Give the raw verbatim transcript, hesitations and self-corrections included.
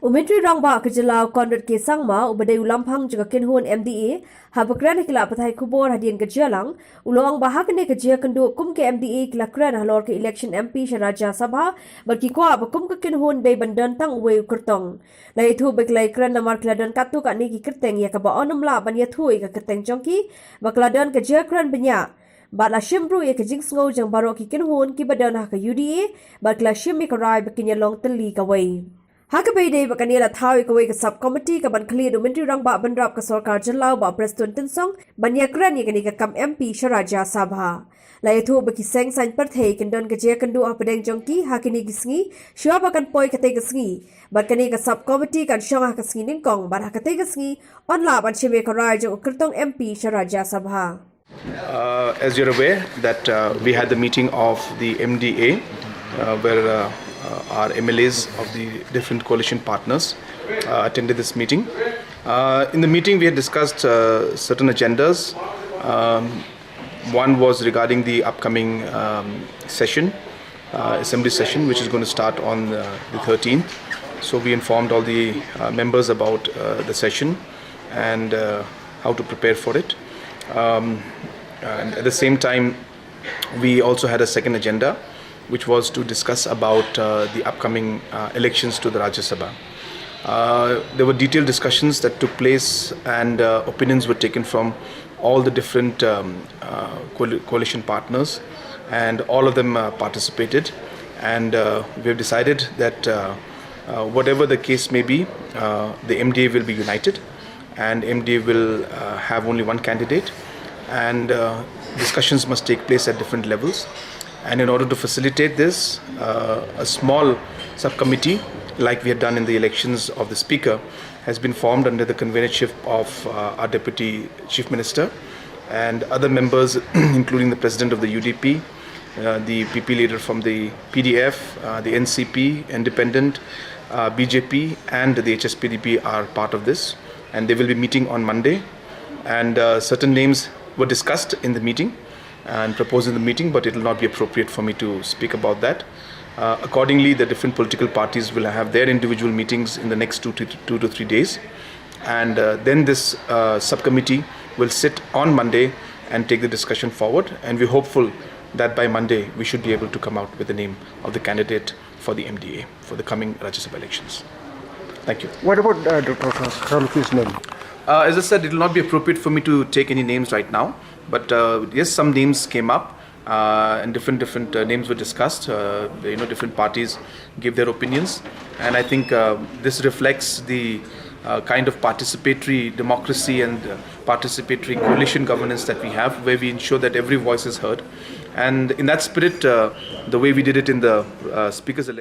U Myntri Rangbah ka jylla u Conrad K Sangma, uba dei u lamphang jong ka kynhun M D A, haba kren ha ki lad pathai khubor hadien ka jia lang, u la ong ba ha kane ka jia kynduh kum ka M D A ki la kren halor ka election M P sha Rajya Sabha, bad ki kwah ba kum ka kynhun dei ban don tang uwei u kyrtong. La ïathuh ba ki la kren namar ki la don katto katne ki kyrteng ïa kaba yn ym lah ban ïathuh ïa ka kyrteng jong ki, ba ki la don ka jia kren bniah. Bad la shim ruh ïa ka jingsngew jong baroh ki kynhun kiba don ha ka U D A, bad ki la shim ïa ka rai ba kin ïalong tylli kawei. Ha kaba ïadei bad kane, la thaw ïa kawei ka sub committee kaban khlieh da u Myntri Rangbah Bynrap ka Sorkar Jylla, u Bah Prestone Tynsong, ban ïakren ïa kane ka kam M P sha Rajya Sabha. La ïathuh ba ki seng saiñ pyrthei kin don ka jia kynduh hapdeng jong ki ha kine ki sngi, shuwa ba kan poi katei ka sngi. Bad kane ka sub committee kan shong ha ka sngi nyngkong, bad ha katei ka sngi yn lah ban shim ïa ka rai jong u kyrtong M P sha Rajya Sabha. Uh, as you're aware that uh, we had the meeting of the M D A, uh, where uh, uh, our M L As of the different coalition partners uh, attended this meeting. Uh, in the meeting, we had discussed uh, certain agendas. Um, one was regarding the upcoming um, session, uh, assembly session, which is going to start on uh, the thirteenth. So we informed all the uh, members about uh, the session and uh, how to prepare for it. Um, and at the same time, we also had a second agenda, which was to discuss about uh, the upcoming uh, elections to the Rajya Sabha. Uh, there were detailed discussions that took place, and uh, opinions were taken from all the different um, uh, coal- coalition partners, and all of them uh, participated. And uh, we have decided that uh, uh, whatever the case may be, uh, the M D A will be united, and M D A will uh, have only one candidate, and uh, discussions must take place at different levels. And in order to facilitate this, uh, a small subcommittee, like we had done in the elections of the speaker, has been formed under the convenership of uh, our Deputy Chief Minister and other members, including the President of the U D P, uh, the P P leader from the P D F, uh, the N C P, Independent, uh, B J P, and the H S P D P are part of this. And they will be meeting on Monday. And uh, certain names were discussed in the meeting and proposed in the meeting, but it will not be appropriate for me to speak about that. Uh, accordingly, the different political parties will have their individual meetings in the next two to, two to three days. And uh, then this uh, subcommittee will sit on Monday and take the discussion forward. And we're hopeful that by Monday, we should be able to come out with the name of the candidate for the M D A for the coming Rajya Sabha elections. Thank you. What about uh, Doctor Kharlukhi's name? Uh, as I said, it will not be appropriate for me to take any names right now, but uh, yes, some names came up, uh, and different different uh, names were discussed. Uh, you know, different parties gave their opinions, and I think uh, this reflects the uh, kind of participatory democracy and uh, participatory coalition governance that we have, where we ensure that every voice is heard. And in that spirit, uh, the way we did it in the uh, speakers' election.